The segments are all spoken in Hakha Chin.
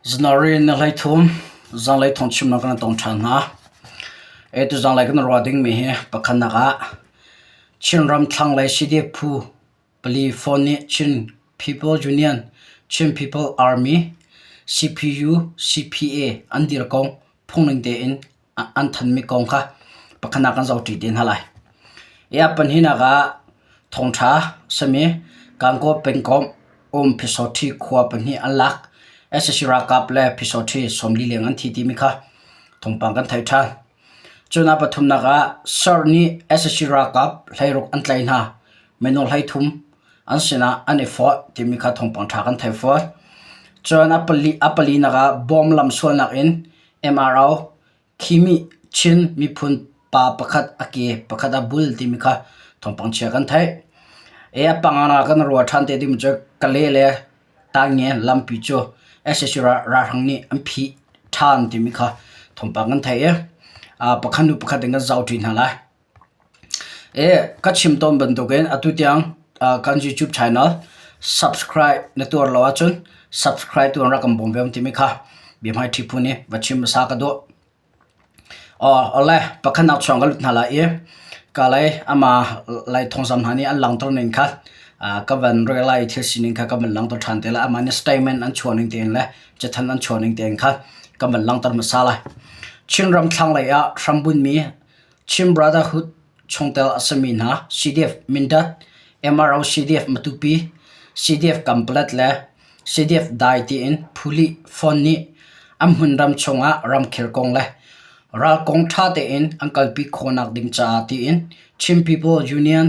Zanari na hleithum zanlei thawngchimnak kan tong ṭhan hna. Atu zanlei kan ruah dingmi hi pakhatnak ah Chinram thlanglei CDF phu pali phone nih Chin People Union, Chin People Army, CPU, CPA an dir kong phungning tein an thanmi kong kha pakhatnak kan zohṭi te hna lai. Hi a pahnihnak ah thawngṭha sami Gangaw pengkomh um Phisawṭhi khua pahnih an lak. Sac ralkap le Phisawṭhi 40 leng an thi timi kha thawngpang kan theih ṭhan. Cun a pathumnak ah SARC nih sac ralkap 16 an tlaih hna. Minung 33 an sinah an i fawh timi kha thawngpang ṭha kan theih fawn. Cun a palinak ah bom lamsualnak in MRO Khimi Chin miphun pa pakhat a ke pakhat a bul timi kha thawngpang chia kan theih. E a pangan kan ruah ṭhan te ding cu Kale le Tange lampi cu sac ralhrang nih an phih ṭhan timi kha thawngpang kan theih i pakhat hnu pakhat in kan zoh ṭi hna lai. Ka chim tawn bantukin atu tiang kan YouTube channel subscribe na tuar lo ahcun subscribe tuan rak kan bawm ve timi kha biahmaiṭhi phu nih va chim hmasa ka duh. Awle pakhatnak chuang ka lut hna lai i ka lei ama lai thawngzam hna nih an langhter ning kha ka van rel lai i thil sining kha ka van langhter ṭhan te lai. Amah nih statement an chuah ning tein le cathanh an chuah ning tein kha ka van langhter hmasa lai. Chinram thlanglei ah hrambunmi Chin Brotherhood chungtel a simi hna CDF Mindat, MRO CDF Matupi, CDF Kanpalet le CDF Dai tiin phuli phone nih an hmunram chungah ramkhel kong le ral kong ṭha tein an kalpi khawhnak ding caah tiin Chin People Union,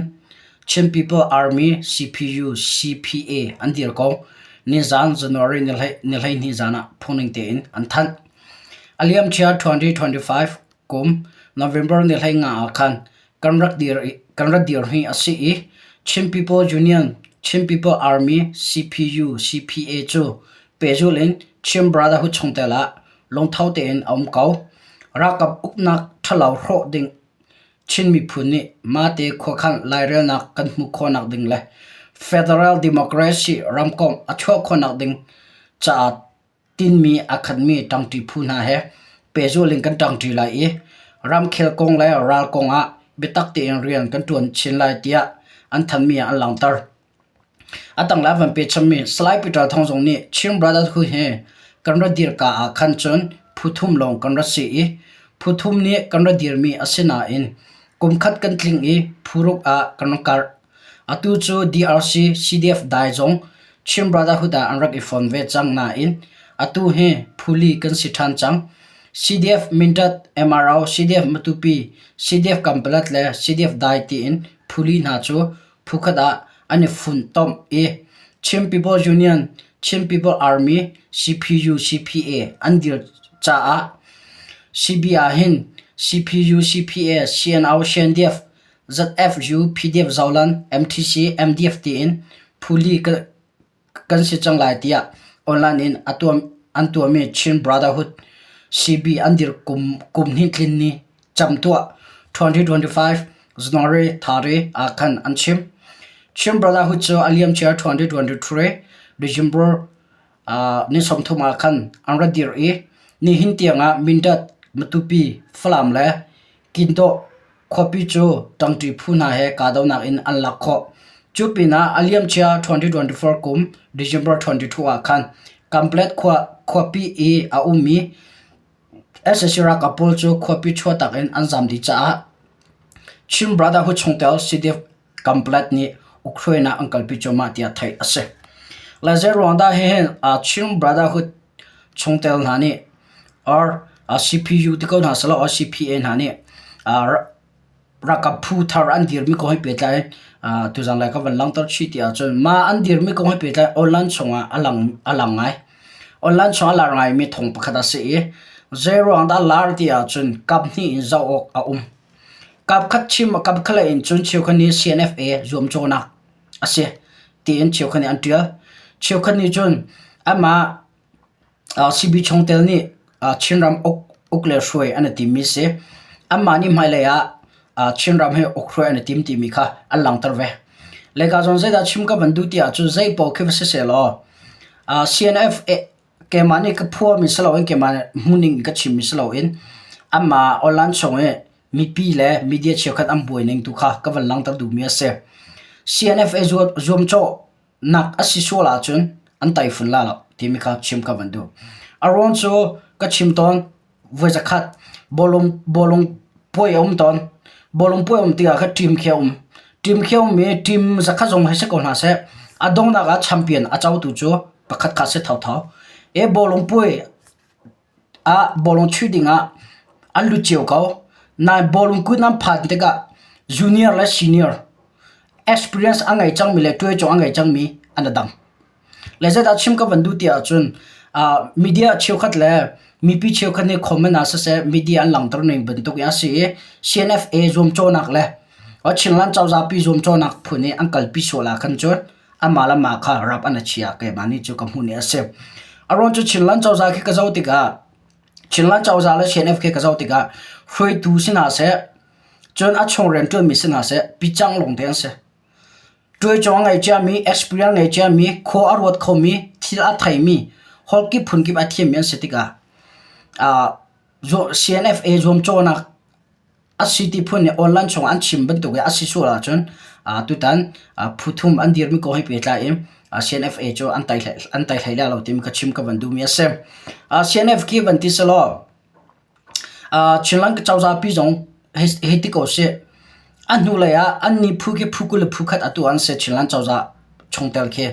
Chin People Army CPU CPA an dir ko. Nizan January ni 12 zan ah phungning tein an thanh. A liamcia 2025 Kum November ni 15 ah khan kan rak dir hi a si i Chin People Union, Chin People Army, CPU, CPA cu pehzulh in Chin Brotherhood chungtel ah lungtho tein a um ko. Ralkap uknak ṭhalo hrawh ding Chin miphun nih mahte khuakhan lairelnak kan hmuh khawhnak ding le Federal Democracy ramkomh a chuah khawhnak ding caah Tinmi aa khatmi ṭangṭi phu hna he pehzulh in kan ṭangṭi lai i ramkhel kong le ral kong ah biatak tein rian kan ṭuan chin lai tiah an thanmi ah an langhter. A tanglei ah van pe chammi Salai Peter Thawng zong nih Chin Brotherhood hi kan ra dirka ah khan cun phu thum lawng kan ra si i phu thum nih kan ra dirmi a si nain kum khat kan tling i phu ruk ah kan karh. Atu cu DRC CDF dai zong Chin Brotherhood ah an rak i fon ve cang nain atu hi phuli kan si ṭhan cang. CDF Mindat, MRO, CDF Matupi, CDF Kanpalet le CDF Dai tiin phuli hna cu phukhat ah an i funtom i Chin People Union, Chin People Army, CPU, CPA an dir caah CB ah hin CPU, CPA, CNO, CNDF, ZFU, PDF Zoland, MTC, MDF tiin phuli kan si cang lai tiah online in an tuahmi Chin Brotherhood CB an dir kum hnih tlin ni camtuah 2025 January 30 ah khan an chim. Chin Brotherhood cu a liamcia 2023 December ni 30 ah khan an ra dir i nihin tiangah Mindat, Matupi, Falam le Kintaw khuapi cu ṭangṭi phu hna he kahdohnak in an lak khawh. Cu pinah a liamcia 2024 kum December 22 ah khan Kanpalet khuapi i a ummi sac ralkap pawl cu khuapi chuahtak in an zaam dih caah Chin Brotherhood chungtel CDF Kanpalet nih ukhruainak an kalpi cuahmah tiah theih a si. Le zeiruang dah hihin Chin Brotherhood chungtel hna nih or CPU ti ko hna sehlaw or CPA hna nih ralkap phu thar an dirmi kong he pehtlai tuzan lai ka van langhter chih ti ahcun mah an dirmi kong he pehtlai online chungah a lang a lang ngai. Online chungah a lar ngaimi thawng pakhat a si i zeiruang dah lar ti ahcun kap hnih in zoh awk a um. Kap khat chim kap khat in cun cheukhat nih CNFA zuamcawhnak a si tiin cheukhat nih an ṭial. Cheukhat nih cun amah CB chungtel nih Chinram uk le hruai an i timmi a si. Anmah nih hmailei ah Chinram hi uk hruai an i tim timi kha an langhter ve. Leka zong zeidah chim ka van duh ti ahcun zei paoh khi va si sehlaw CNF. Keimah nih ka phuahmi si loin keimah nih hmuhning in ka chimmi si loin anmah online chung i mipi le media cheukhat an buai ning tu kha ka van langhter duhmi a si. CNFA zuamcawhnak a si sual ahcun an taifun la lo timi kha chim ka van duh. A ruang cu ka chim tawn voi zakhat bawlung bawlung puai a um tawn. Bawlung puai a um tikah khan team khi a um. Team khi a um i team zakhat zong hei si ko hna seh a donghnak ah champion a cotu cu pakhat kha si thotho. E bawlung puai ah bawlung chuih dingah an lut cio ko. Nain bawlung kut nan phan tikah junior le senior experience a ngei cangmi le ṭuaicaw a ngei cangmi an i dang. Le zeidah chim ka van duh ti ahcun uh, media cheukhat le mipi cheukhat nih comment ah siseh media an langhter ning bantuk in a si i CNFA zuamcawhnak le Chinland cozah pi zuamcawhnak phun i an kalpi sual ah khan cun amah le amah kha rap an chia keimah nih cu ka hmuh ni a si. A ruang cu Chinland cozah khi ka zoh tikah Chinland cozah le CNF khi ka zoh tikah hruaitu si hna seh cun a chung rianṭuanmi si hna seh picang lawng te an si. Ṭuaicaw a ngei ciami, experience ngei ciami, khua a ruat khomi, thil a theimi, holh kip phun kip a thiammi an si tikah uh, CNFA zuamcawhnak a si ti phun nih online chung an chim bantuk i a si sual ahcun uh, tutan uh, phu thum an dirmi kong he pehtlai in uh, CNFA cu an tai an tai hlei lo timi ka chim ka van duhmi a si. Uh, CNF khi van ti selaw uh, Chinland cozah pi zong hei ti ko sih. A hnulei ah annih phu khi phu 20 le phu khat atu an si Chinland cozah chungtel khi.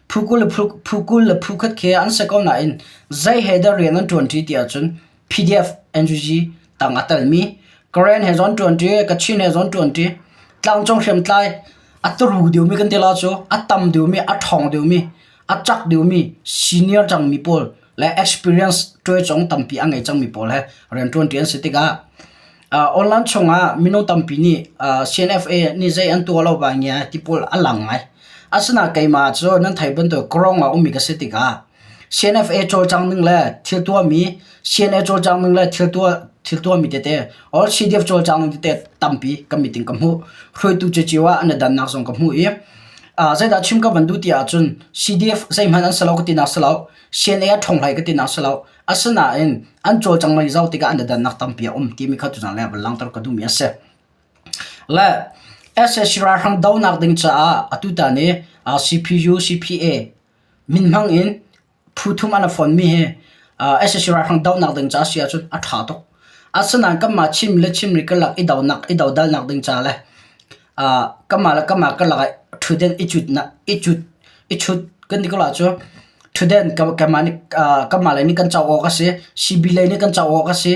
Phu 20 le phu, phu 20 le phu khat khi an si ko nain zei he dah rian an ṭuanṭi ti ahcun PDF NUG tang a telmi Karen he zon ṭuanṭi, Kachin he zon ṭuanṭi, tlangcung hriamtlai a turu deuhmi kan ti la cu a tam deuhmi, a ṭhawng deuhmi, a cak deuhmi senior cangmi pawl le experience ṭuaicong tampi a ngei cangmi pawl he rianṭuanṭi an si tikah uh, online chungah mino tampi nih uh, CNFA nih zei an tuah lo ba ngia ti pawl a lang ngai. Asinain keimah cu nan thei bantuk krong ah ummi ka si tikah CNFA cawlcang ning le thil tuahmi CNA cawlcang ning le thil tuah thil tuahmi tete or CDF cawlcang ning tete tampi ka meeting ka hmuh. Hruaitu cio ah an i dannak zong ka hmuh i uh, zeidah chim ka van duh ti ahcun CDF zeihmanh an si lo ka ti nak si lo CNA a ṭhawng hlei ka ti nak si lo. Asinain an cawlcang mei zoh tikah an i dannak tampi a um timi kha tuzan le van langhter ka duhmi a si. Le SAC ralhrang donak ding caah atutan i CPU, CPA min hmang in phu thum an fonmi hi SAC ralhrang donak ding caah si ahcun a ṭha tuk. Asinain kanmah Chin le Chin ri karlak i donak i dodalnak ding ca le Kanmah le kanmah karlak ah ṭhutden i cutnak i cut i chut kan ti ko la cu ṭhutden kanmah nih kanmah lei nih kan co awk a si CB lei nih kan co awk a si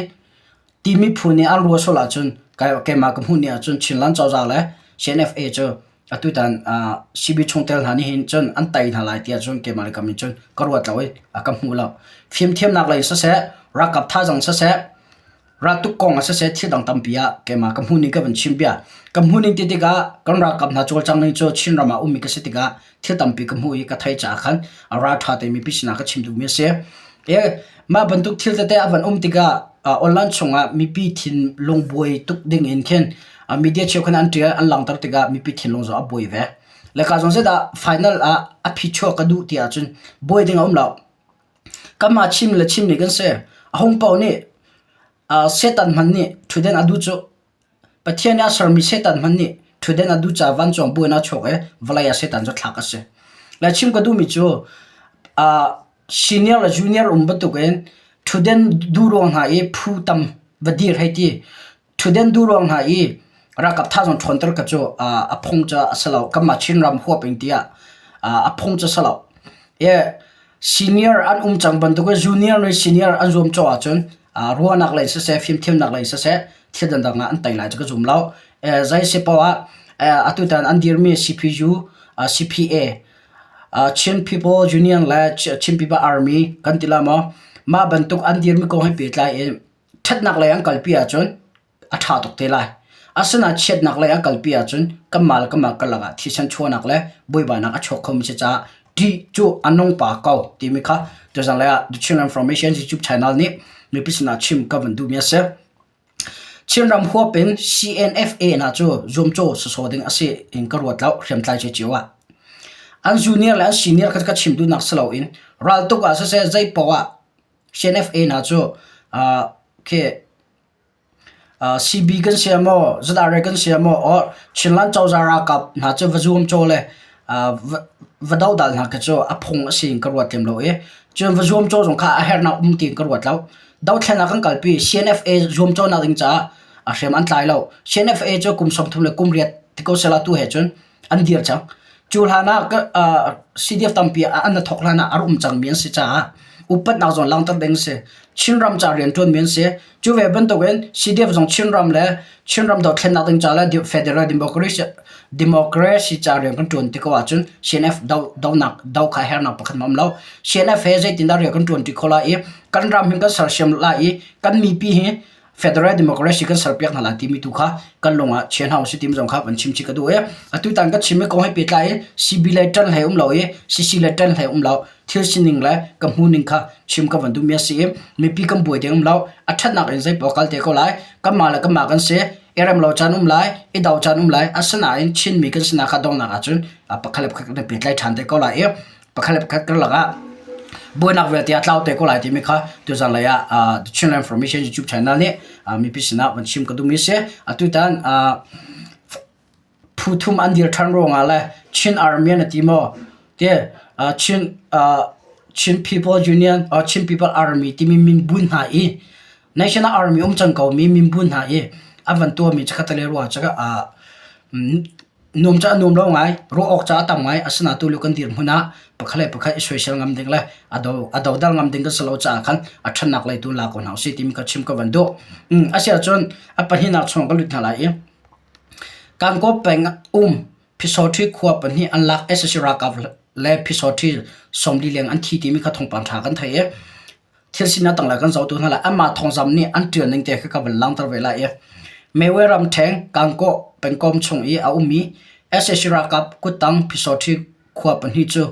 timi phu nih an ruah sual ahcun keimah ka hmuh ni ahcun Chinland cozah le CNFA cu atutan CB chungtel hna nih hin cun an tei hna lai tiah cun keimah le kam in cun ka ruat lo i ka hmu lo. Fimthiamnak lei siseh ralkap thazaang siseh Raltuk kong ah siseh thil dang tampi ah keimah ka hmuhning ka van chim bia. Ka hmuhning ti tikah kan ralkap hna cawlcang ning cu Chinram ah ummi ka si tikah thil tampi ka hmuh i ka theih caah khan a ralṭha te mipi sinah ka chim duhmi a si. E, mah bantuk thil tete a van um tikah uh, online chungah mipi thinlung buai tuk ding in khin uh, media cheukhat an ṭial an langhter tikah mipi thinlung zong a buai ve. Le ka zong zeidah final ah a phichuak ka duh ti ahcun buai ding a um lo. Kanmah chim le chimmi kan si. A hung paoh nih uh, Satan hmanh nih ṭhutden a duh cu. Pathian nih a sermi Satan hmanh nih ṭhutden a duh caah vancung buin a chuak i vawlei ah Satan cu thlak a si. Le chim ka duhmi cu uh, senior le junior um bantukin ṭhutden duh ruang hna i phu tam va dir hei ti. Ṭhutden duh ruang hna i ralkap thazaang ṭhawnter ka cu a phung cu a si lo. Kanmah Chinram huap in tiah a phung cu a si lo. Senior an um cang bantuk in junior nih senior an zuamcawh ahcun ruahnak lei siseh, fimthiamnak lei siseh, thil dangdang ah an tei lai cu ka zum lo. Zei si paoh ah atutan an dirmi CPU, CPA, Chin People Union le Chin People Army kan ti la maw, mah bantuk an dirmi kong he pehtlai in ṭhatnak lei an kalpi ahcun a ṭha tuk te lai. Asinain chiatnak lei an kalpi ahcun kanmah le kanmah karlak ah thisen chuahnak le buaibainak a chuak khomi si caah ṭih cu a nung pa ko timi kha tuzan lei ah The Chinland Information YouTube channel nih mipi sinah chim ka van duhmi a si. Chinram huap in CNFA hna cu zuamcaw sawsawh ding a si in ka ruat lo hriamtlai cio ah. An junior le an senior kha ka chim duhnak si loin raltuk ah siseh zei paoh ah. CNFA hna cu khi CB kan si maw, ZRA kan si maw, or Chinland cozah ralkap hna cu va zuamcaw le va dodal hna khi cu a phung a si in ka ruat lem lo i cun va zuamcaw zong kha a herhnak um tiin ka ruat lo. Dothlennak kan kalpi CNFA zuamcawnak ding caah a hriam an tlai lo. CNFA cu kum 30 le kum riat ti ko sehla tu he cun an dir cang. Cu hlan ah CDF tampi an thawk hlan ah a rak um cangmi an si caah upatnak zong langhter ding a si. Chinram ca rianṭuanmi an si. Cu ve bantukin CDF zong Chinram le Chinram dothlennak ding ca le Federal Democracy, Democracy ca rian kan ṭuan ti ko ahcun CNF do, donak do kha hernak pakhat ma um lo. CNF he zeitindah rian kan ṭuan ṭi kho lai i kan ram hin kan sersiam lai i kan mipi hi Federal Democracy kan serpiak hna lai timi tu kha kan lung ah chia hna usih timi zong kha van chim chih ka duh i atu tan ka chimmi kong he pehtlai in CB le ṭan hlei um lo i CC le ṭan hlei um lo thil sining le ka hmuhning kha chim ka van duhmi a si i mipi kan buai ding um lo a ṭhatnak in zei paoh kal te ko lai kanmah le kanmah kan si i rem lo caan um lai i do caan um lai asinain Chinmi kan sinak kha donghnak ahcun pakhat le pakhat kan i pehtlai ṭhan te ko lai i pakhat le pakhat karlak ah buainak vialte a tlau te ko lai timi kha tuzan lei ah The Chinland Information YouTube channel nih mipi sinah van chim ka duhmi si. Atutan phu thum an dir ṭhan ruangah le Chin Army an ti maw te Chin Chin People Union or Chin People Army timi min bun hna i National Army um cang ko mi min bun hna i an van tuahmi cu kha le rua cu Nuam cu a nuam lo ngai, ruah awk ca a tam ngai. Asinain tulio kan dirhmun ah pakhat le pakhat i soisel ngam ding le a do a dodal ngam ding kan si lo caah khan a ṭhatnak lei tu la ko hna usih timi kha chim ka van duh. A si ahcun a pahnihnak chung ka lut hna lai i Kankaw peng um Phisawṭhi khua pahnih an lak sac ralkap le Phisawṭhi 40 leng an thi timi kha thawngpang ṭha kan theih i Thil sinak tanglei kan zohtu hna le anmah thawngzamh nih an ṭial ning te kha ka van langhter ve lai i Mewe ramṭheng Kangkaw pengkomh chung i a ummi sac ralkap kuttang Phisawṭhi khua pahnih cu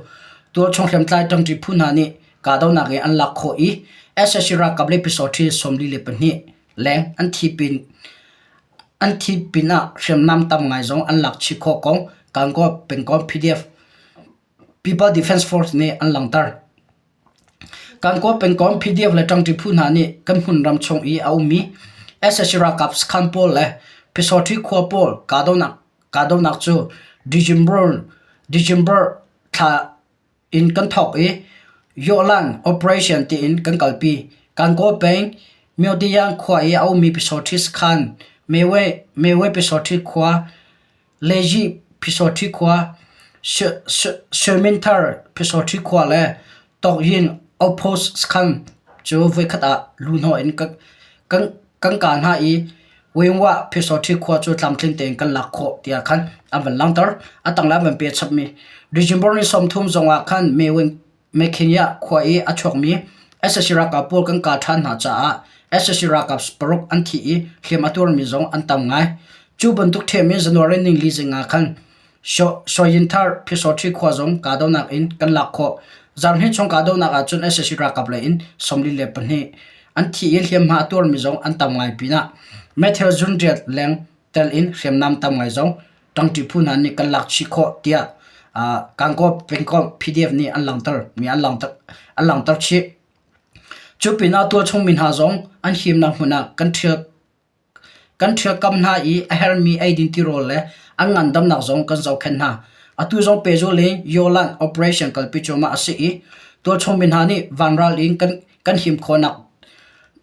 tualchung hriamtlai ṭangṭi phu hna nih kahdohnak in an lak khawh i sac ralkap le Phisawṭhi 42 leng an thi pin an thi pinah hriamnam tam ngai zong an lak chih khawh kong Gangaw pengkomh PDF People Defense Force nih an langhter. Kankaw pengkomh PDF le ṭangṭi phu hna nih kan hmunram chung i a ummi sac ralkap sakhan pawl le Pyisawṭhi khua pawl kahdohnak cu December thla in kan thawk i Yawhlan Operation tiin kan kalpi. Kankaw peng Myotiang khua i a ummi Pyisawṭhi sakhan Mewe Pyisawṭhi khua Leji Phisawṭhi khua, Sherminthar Phisawṭhi khua le Tokyin Outpost sakhan cu voikhat ah luhhnawh in kan kah hna i Wingwah Phisawṭhi khua cu tlamtling tein kan lak khawh tiah khan an van langhter. A tanglei an van pe chapmi December ni 30 zong ah khan Mekhinyah khua i a chuakmi sac ralkap pawl kan kah ṭhan hna caah sac ralkap paruk an thi i hliam a tuarmi zong an tam ngai. Cu bantuk ṭhiam in January ningli zing ah khan Soyinthar Phisawṭhi khua zong kahdohnak in kan lak khawh. Zarhhnih chung kahdohnak ahcun sac ralkap lei in 42 an thi i hliamhma a tuarmi zong an tam ngai pinah Matthew Zunriat leng tel in hriamnam tam ngai zong ṭangṭi phu hna nih kan lak chih khawh tiah Gangaw pengkomh PDF nih an langhter mi an langhter an langhter chih. Cu pinah tualchung mi hna zong an himnak hmun ah kan ṭhial kan ṭhialkam hna i a herhmi eidin tirawl le an ngandamnak zong kan zohkhenh hna. Atu zong pehzulh in Yolan operation kalpi cuahmah a si i tualchung mi hna nih vanral in kan kan him khawhnak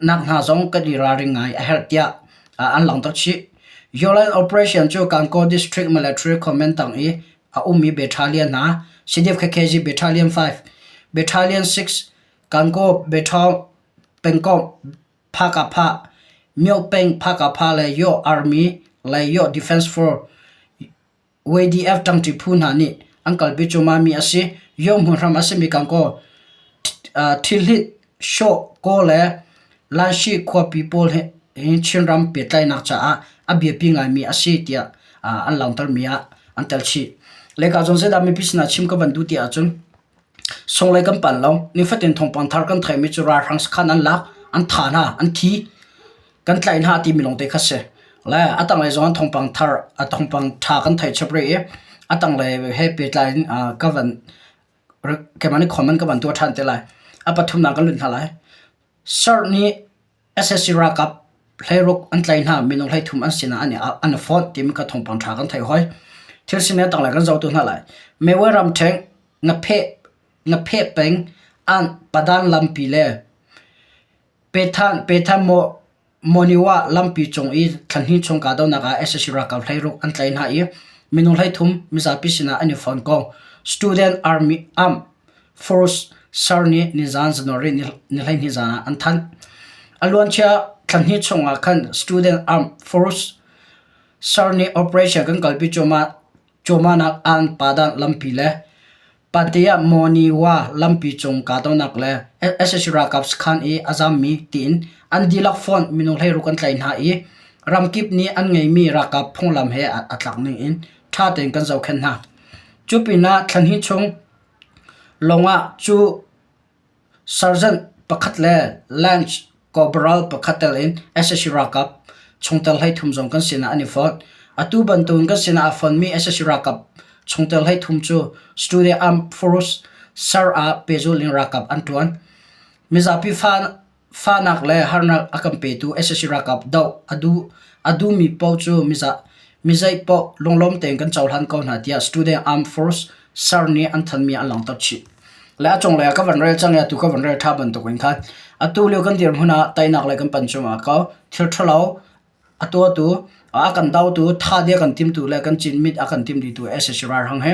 nak hna zong kan i ralring ngai a herh tiah an langhter chih. Yolan operation cu Kankaw District Military Command tang i a ummi battalion hna CDF KKG Battalion 5, Battalion 6, Kankaw Battalion pengkomh Phakapha, Myoh peng Phakapha le Yoh Army le Yoh Defense Force YDF ṭangṭi phu hna nih an kalpi cuahmahmi a si. Yo hmunhram a simi Gangaw, Thilhlit, Shawh, Kaw le Lanhsi khuapi pawl hi Chinram pehtlaihnak caah a biapi ngaimi a si tiah an langhtermi ah an tel chih. Leka zong zeidah mipi sinah chim ka van duh ti ahcun sunglei kan pal lo. Nifatin thawngpang thar kan theihmi cu ralhrang sakhan an lak, an thah hna, an thi. Kan tlaih hna timi lawngte kha si. Le a tanglei zong thawngpang thar a thawngpang ṭha kan theih chap rih i a tanglei he pehtlai in ka van keimah nih comment ka van tuah ṭhan te lai. A pathumnak kan lut hna lai. Serh nih sac ralkap hleiruk an tlaih hna, minung 13 an sinah an i fonh timi kha thawngpang ṭha kan theih hoi. Thil sining a tanglei kan zoh tu hna lai. Meway ramṭheng ngapheh peng an Padan lampi le Pethan Monywa lampi cung i thlahnih chung kahdohnak ah sac ralkap hleiruk an tlaih hna i minung 13 mizapi sinah an i fon ko. Student Army Armed Force SAR nih nizan January ni 12 zan ah an thanh. A luancia thlahnih chung ah khan Student Armed Force SAR nih operation kan kalpi cuahmah cuahmahnak An Padan lampi le Pantiah Monywa lampi cung kahdohnak le sac ralkap sakhan i a zammi tiin an dihlak fonh minung 16 an tlaih hna i ramkip nih an ngeihmi ralkap phunglam he aa tlak ning in ṭha tein kan zohkhenh hna. Cu pinah thlahnih chung lawngah cu Sergeant pakhat le Lance Corporal pakhat tel in sac ralkap chungtel 13 zong kan sinah an i fonh. Atu bantukin kan sinah aa fonhmi sac ralkap chungtel 13 cu Studio Armed Force SAR ah pehzulh in ralkap an ṭuan. Mizapi fahnak le harnak a kan petu sac ralkap doh a duhmi paoh cu mizei paoh lunglawm tein kan cohlan ko hna tiah Student Armed Force SAR nih an thanhmi an langhter chih. Le a cunglei ah ka van rel cang i atu ka van rel ṭha bantukin khan atu lio kan dirhmun ah teinak lei kan pan cuahmah ko. Thil ṭhalo a tuahtu, a kan dotu, tha dih a kan timtu le kan cinmit a kan tim dihtu sac ralhrang he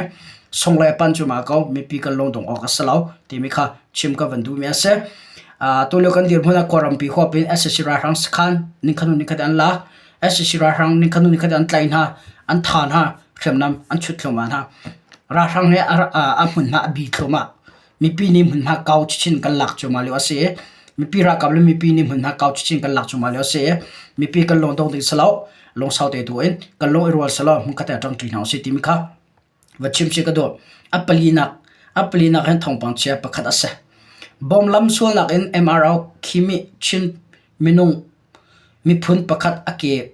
sunglei a pan cuahmah ko. Mipi kan lungdong awk a si lo timi kha chim ka van duhmi a si. Atu lio kan dirhmun ah Kawlrampi huap in sac ralhrang sakhan ningkhat hnu ningkhat an lak. Sac ralhrang ningkhat hnu ningkhat an tlaih hna, an tha hna, hriamnam an chut thluahmah hna. Ralhrang he a hmunhma a bi thluahmah. Mipi nih hmunhma kau chinchin kan lak cuahmah lio a si i mipi ralkap le mipi nih hmunhma kau chinchin kan lak cuahmah lio a si i mipi kan lungdong ding si lo, lungsau te tu in kan lung i rual si lo hmunkhat ah ṭangṭi hna usih timi kha va chim si ka duh. A palinak a palinak hin thawngpang chia pakhat a si. Bom lam sualnak in MRO Khimi Chin minung miphun pakhat a ke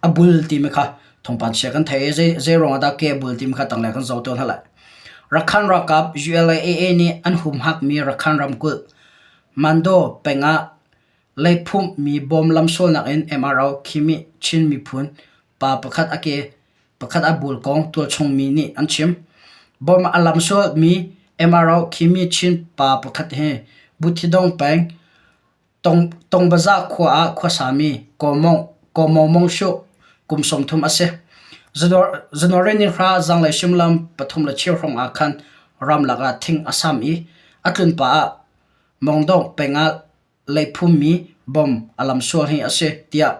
a bul timi kha thawngpang chia kan thei i zei ruangah dah ke a bul timi kha tanglei kan zoh tawn hna lai. Rakhan ralkap ULAAA nih an humhakmi Rakhan ramkulh Mando peng ah leiphumhmi bom lamsualnak in MRO Khimi Chin miphun pa pakhat a ke pakhat a bul kong tualchung mi nih an chim. Bom a lamsualmi MRO Khimi Chin pa pakhat hi Buthidong peng Tongbaza khua ah khuasami Kaw Mong Shu kum 30 a si. January ni hra zanglei suimilam 3 le cheu hrawng ah khan ramlak ah thing a sam i a tlun pah ah Mongdong peng ah leiphummi bomb a lamsual hi a si tiah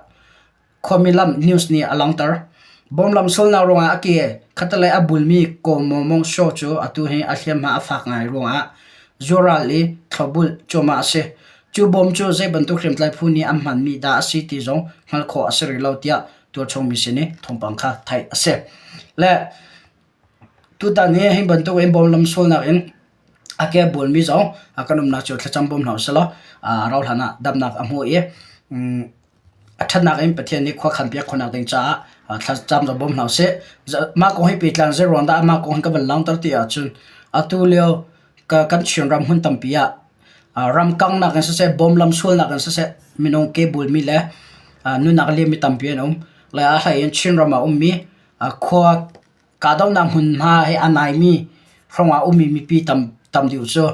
Khuami lam news nih a langhter. Bomb lamsualnak ruangah a ke khattelei a bulmi Kaw Maw Mong Shaw cu atu hi a hliamhma a fak ngai ruangah zuaral i thlopbulh cuahmah a si. Cu bom cu zei bantuk hriamtlai phu nih an hmanmi dah a si ti zong hngalh khawh a si rih lo tiah tualchung mi sin i thawngpang kha theih a si. Le tutan hi hi bantuk in bom lamsualnak in a ke a bulmi zong kan umnak cio thlacam bawm hna usih law rauhhlan ah damnak a hmu i A ṭhatnak in Pathian nih khua khanpiak khawhnak ding caah thlacam zong bawm hna usih. Mah kong hi pehtlai zei ruang dah mah kong hi ka van langhter ti ahcun atu lio kan Chinram hmun tampi ah ramkangnak in siseh, bawmlam sualnak in siseh minung ke bulmi le nunnak a liammi tampi an um. Le a hlei in Chinram ah ummi khua Kahdohnak hmunhma he a naimi hrawngah ummi mipi tam tam deuh cu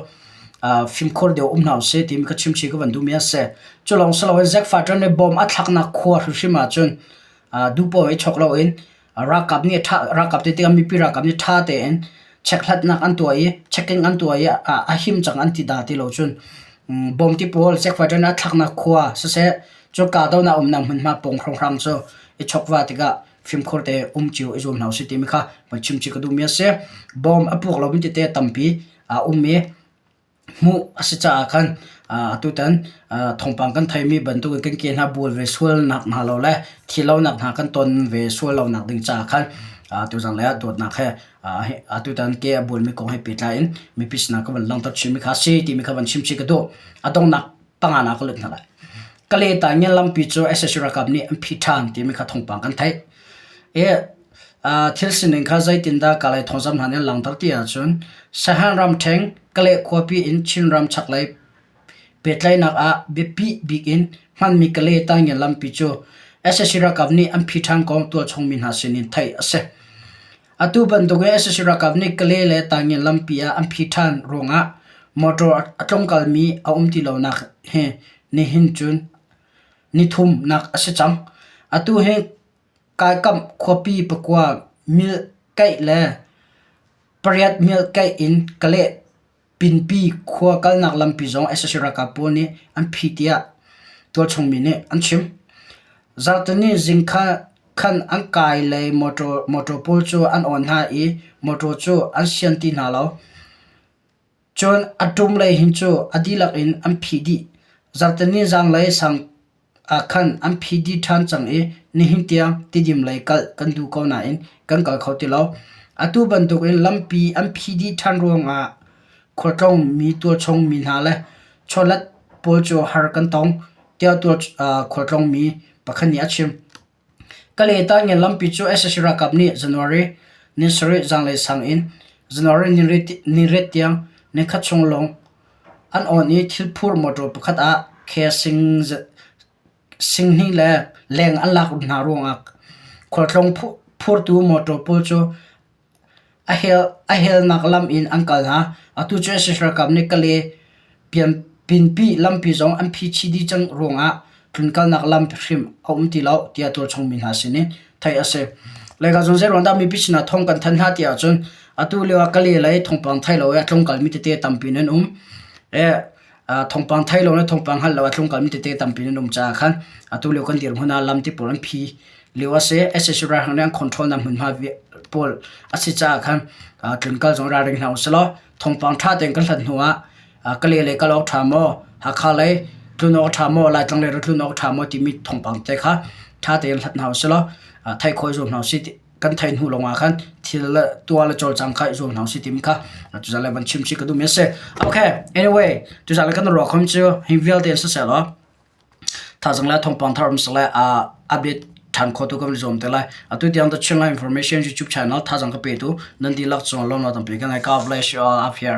fimkhur deuh um hna usih timi ka chimchih ka van duhmi a si. Cu lawng si loin Zack Fighter nih bomb a thlaknak khua hrimhrim ahcun duhpoah i chawk loin ralkap nih ralkap ti tikah mipi ralkap nih ṭha tein chekhlatnak an tuah i checking an tuah i a him cang an ti dah ti lo cun bomb ti pawl Zack Fighter nih a thlaknak khua siseh cu kahdohnak umnak hmunhma pawng hrawnghrang cu i chawkva tikah fimkhur te um cio i zuam hna usih timi kha van chim chih ka duhmi a si. Bawm a puak lomi tete tampi a um i hmuh a si caah khan atutan thawngpang kan theimi bantukin kan ke hna bual ve sualnak hna lo le thi lonak hna kan ton ve sual lonak ding caah khan tuzang lei ah dawtnak he atutan ke a bualmi kong he pehtlai in mipi sinah ka van langhter chinmi kha a si timi kha van chim chih ka duh. A donghnak panga na ka lut hna lai. Kaleta ngen lampi cu sac ralkap nih an phih ṭhan timi kha thawngpang kan theih. I thil sining kha zeitindah Kalay thawngzam hna nih an langhter ti ahcun Sahan ramṭheng Kalay khuapi in Chinram chaklei Pehtlaihnak ah biapi bik in hmanmi Kalay Taingen lampi cu sac ralkap nih an phi ṭhan kong tualchung mi hna sin in theih a si. Atu bantuk in sac ralkap nih Kalay le Taingen lampi ah an phi ṭhan ruangah motor a tlungkalmi a um ti lonak hi nihin cun nithumnak a si cang. Atu hi Kaikamh khuapi pakua mil kaih le pariat mil kaih in Kalay Pinpi khua kalnak lampi zong sac ralkap pawl nih an phih tiah tualchung mi nih an chim. Zarhteni zing khan an kai lei motor pawl cu an awn hna i motor cu an sian ti hna lo. Cun a ṭum lei hin cu a dihlak in an phih dih. Zarhteni zaanglei sang ah khan an phih dih ṭhan cang i nihin tiang Tidim lei kal kan duh ko nain kan kal kho ti lo. Atu bantukin lampi an phih dih ṭhan ruangah khualtlawng mi tualchung mi hna le chawlet pawl cu har kan tong, tiah khualtlawng mi pakhat nih a chim. Kalay-Tangen lampi cu sac ralkap nih January ni sarih zanlei sang in January niriat tiang nikhat chung lawng an awn i thilphur motor pakhat ah khe singhnih le leng an lak hna ruangah khualtlawng phurtu motor pawl cu A helnak lam in an kal hna. Atu cu sac ralkap nih Kalay pinpi lampi zong an phi chih dih cang ruangah tlunkalnak lam hrim a um ti lo tiah tualchung mi hna sin in theih a si. Laica zung zeiruang dah mipi sinah thawng kan thanh hna ti ahcun atu lio ah Kalay lei thawngpang thei lo i a tlungkal mi tete tampi nan um. Thawngpang thei lo le thawngpang hngal lo a tlungkal mi tete tampi nan um caah khan atu lio kan dirhmun ah lam ti pawl an phi lio a si. Sac ralhrang nih an control nak hmunhma pawl a si caah khan tlunkal zong ralring hna usih law thawngpang ṭha tein kan hlat hnu ah Kalay lei kal awk ṭha maw, Hakha lei tlun awk ṭha maw, Laitlang lei tlun awk ṭha maw timi thawngpang te kha ṭha tein hlat hna usih law theih khawh i zuam hna usih. Kan theih hnu lawngah khan thil le tuah le cawlcang kha i zuam hna usih timi kha tuzaan le van chim chih ka duhmi a si. Okay, anyway, tuzaan le kan ruah khom cu hi vialte in siseh law Thazaang le thawngpang thar um seh update ṭhan kho tu kan i zuam te lai. Atu tiang The Chinland Information YouTube channel thazaang ka petu nan dihlak cung lawmnak tampi ka ngei. God bless you all up here.